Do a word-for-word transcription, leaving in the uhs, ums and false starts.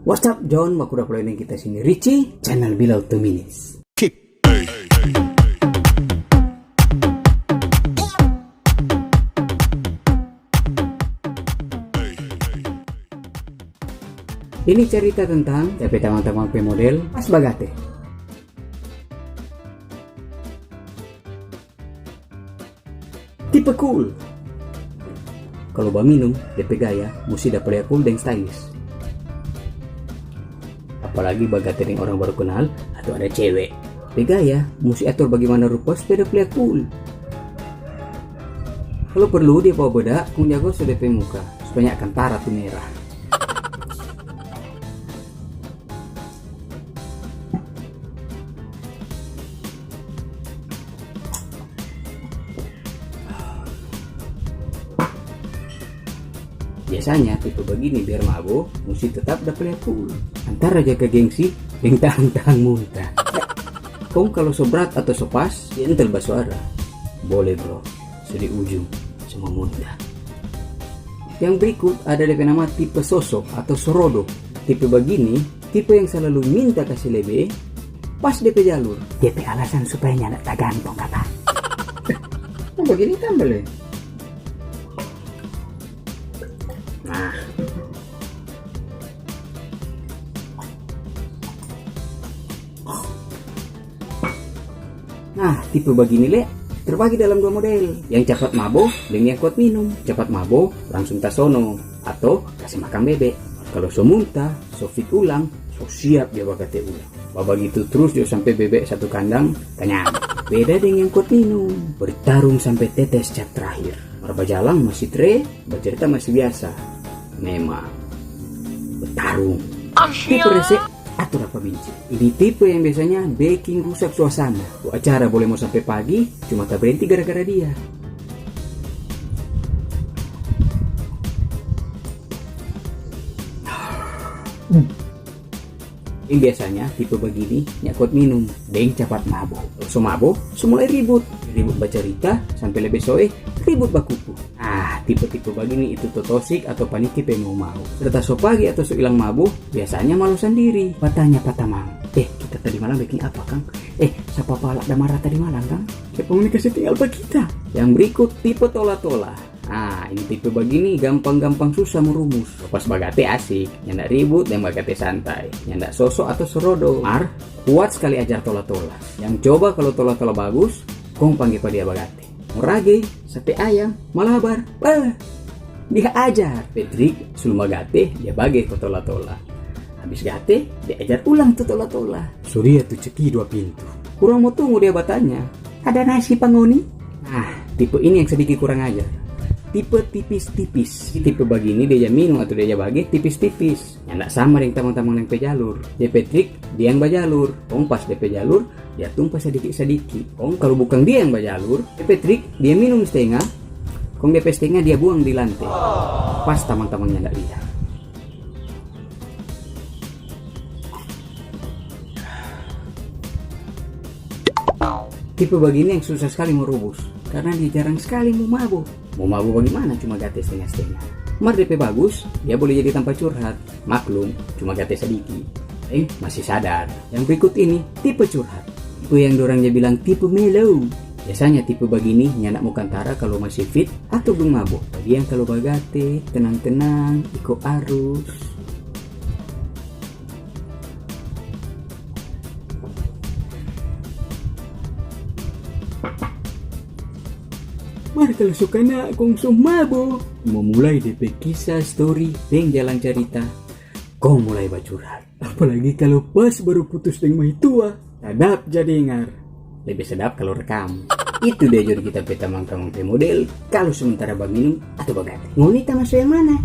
What's up, John? Baku dapa lagi deng kita sini, Richie, channel Below Two Minutes. Ini cerita tentang tapi tamang-tamang pe model pas bagate. Tipe cool. Kalu baminum, depe gaya musti dapa lia cool deng stylish. Apalagi bagate deng orang baru kenal atau ada cewe. Pe gaya musti ator bagimana rupa supaya dapa lia cool. Kalu perlu, dia bawa bedak kong jago so depe muka supaya kantara tu merah. Biasanya tipe bagini biar mabo musti tetap dapa lia cool. Antara jaga gengsi deng tahang-tahang munta. Kong kalu so brat atau so pas, gentle basuara. Boleh bro, so di ujung, so mo munta. Yang berikut ada depe nama tipe sosok atau sorodo. Tipe bagini, tipe yang selalu minta kasi lebe, pas depe jalur. Depe alasan supaya nyanda tagantong kata. Oh, bagini tambah le. Nah. Nah, tipe bagini le terbagi dalam dua model, yang capat mabo deng yang kuat minum. Capat mabo langsung tasono atau kasi makang bebe. Kalu so munta, so fit ulang, so siap jo bagate ulang. Babagitu trus jo sampe bebe satu kandang kanyang. Beda deng yang kuat minum, bertarung sampe tetes cap terakhir. Mar bajalang masi tre, bacerita masi biasa. Memang bertarung. Tipe rese atau dapa binci. Ini tipe yang biasanya beking rusak suasana. Tu acara boleh mo sampe pagi, cuma tabrenti gara-gara dia. Deng biasanya tipe bagini nya kuat minum, deng capat mabo. So mabo, so mulai ribut. Ribut bacarita, sampe lebe soe, ribut bakupu. Ah, tipe-tipe bagini itu totosik atau paniki pe mau-mau. Serta so pagi atau so ilang mabo, biasanya malo sandiri. Batanya pa tamang, "Eh, kita tadi malam beking apa, kang? Eh, sapa pala da mara tadi malam, kang? Kiapa ngoni kasi tinggal pa kita?" Yang berikut, tipe tola-tola. Ah, ini tipe bagini gampang-gampang susah mo rumus. Pas bagate asik, nyanda ribut deng bagate santai, nyanda sosok atau sorodo. Mar, kuat skali ajar tola-tola. Yang coba kalu tola-tola bagus, kong pangge pa dia bagate. Mo rage, sate ayam, malabar, bah, dia ajar. Pe trik, sebelum bagate, dia bage ko tola-tola. Habis gate, dia ajar ulang tu tola-tola. So dia tu ceki dua pintu. Kurang mo tunggu dia batanya, "Ada nasi pa ngoni?" Nah, tipe ini yang sadiki kurang ajar. Tipe tipis-tipis. Tipe bagini dia ja minum atau dia ja bage tipis-tipis. Nyanda sama deng tamang-tamang yang pe jalur. Dia pe trik, dia yang bajalur. Kong pas dia pe jalur, dia tumpa sadiki-sadiki. Kong kalu bukang dia yang bajalur, dia pe trik, dia minum stenga, kong dia pe stenga dia buang di lante. Pas tamang-tamang nyanda lia. Tipe bagini yang susah skali mo rubus, karna dia jarang skali mo mabo. Mo mabo bagimana, cuma gate stenga-stenga. Mar depe bagus, dia bole jadi tampa curhat. Maklum, cuma gate sadiki. Eh, masih sadar. Yang berikut ini tipe curhat. Tipe yang dorang ja bilang tipe mellow. Biasanya tipe bagini nyanda mo kantara kalu masih fit atau blum mabo. Jadi yang kalu bagate, tenang-tenang, iko arus. Mar kalu so kana kong so mabo, mo mulai depe kisah, stori, deng jalang carita, kong mulai bacurhat. Apalagi kalu pas baru putus deng maitua, sadap ja dengar. Lebe sadap kalu rekam. Itu dia jo di kita pe tamang-tamang pe model, kalu sementara baminum atau bagate. Ngoni tamaso yang mana?